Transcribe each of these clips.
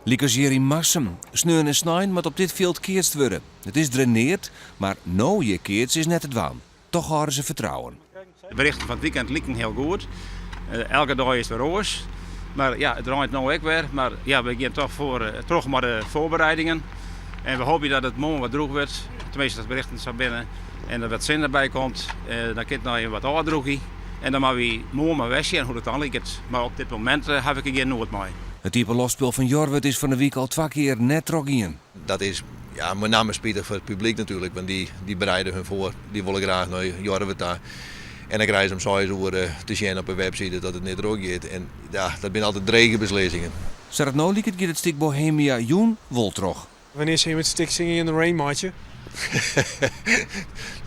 Lykas hjir yn Marsum. Sneon en snein moat op dit fjild keatst wurde. It is draineard, mar no hjir keatse is net te dwaan. Toch hâlde se fertrouwen. De berichten fan it weekend liken hiel goed. Elke dei is it wer oars. Mar ja, it reint no ek wer. Mar ja, we gean toch foar, troch mei de foarbereidingen. En we hoopje dat it moarn wat drûch wurdt. Tenminste, dat de berichten sa binne. En dat wat sinne by komt. Dan kin it noch even wat ôfdrûgje. En dan moatte wy moarn mar wer sjen hoe't it dan liket. Mar op dit momint haw ik der gjin noed mei. It iepenloftspul fan Jorwert is fan 'e wike al twa kear net trochgien. Dat is ja, mei namme spitich foar it publyk natuerlik, want dy, dy bereide hun foar. Dy wolle graach nei Jorwert ta. En dan krije se om seis oere te sjen op de webside dat it net trochgiet. En ja, dat binne altyd drege beslissingen. Sa't it no liket giet it stik Bohemia jûn wol troch. Wannear sille jim it stik Singing in the Rain meitsje?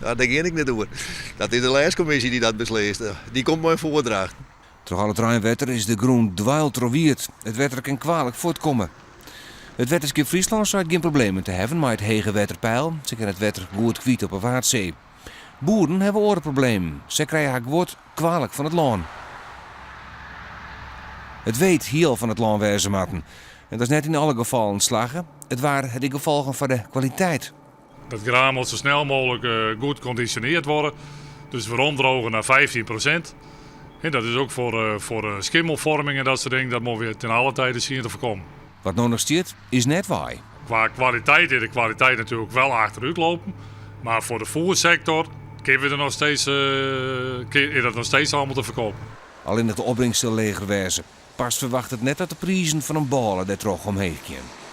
No, dêr gean ik net oer. Dat is de lêskommisje dy't dat beslist. Dy komt mei in foardracht. Troch al it reinwetter is de grûn dweiltrochwiet. It wetter kin kwalik fuortkomme. It Wetterskip Fryslân seit gjin problemen te hawwen mei it hege wetterpeil. Se kinne it wetter goed kwyt op 'e Waadsee. Boeren hawwe oare problemen. Sy krije har guod kwalik fan it lân. It weet hie al fan it lân wêze moatten. En dat is net yn alle gefallen slagge. It waar hat ek gefolgen foar de kwaliteit. Dat graan moet zo snel mogelijk eh, goed conditioneerd worden. Dus weromdrogen naar 15%. En dat is ook voor, eh, voor eh, schimmelvorming en dat soort dingen. Dat moeten we ten alle tijden zien te voorkomen. Wat no noch stiet, is net wei. Qua kwaliteit is de kwaliteit natuurlijk wel achteruit lopen. Maar voor de voersector kunnen we er nog steeds, is dat nog steeds allemaal te verkopen. Allinnich de opbringst sil leger wêze. Past ferwachtet net dat de prizen fan in bôle dêrtroch omheech gean.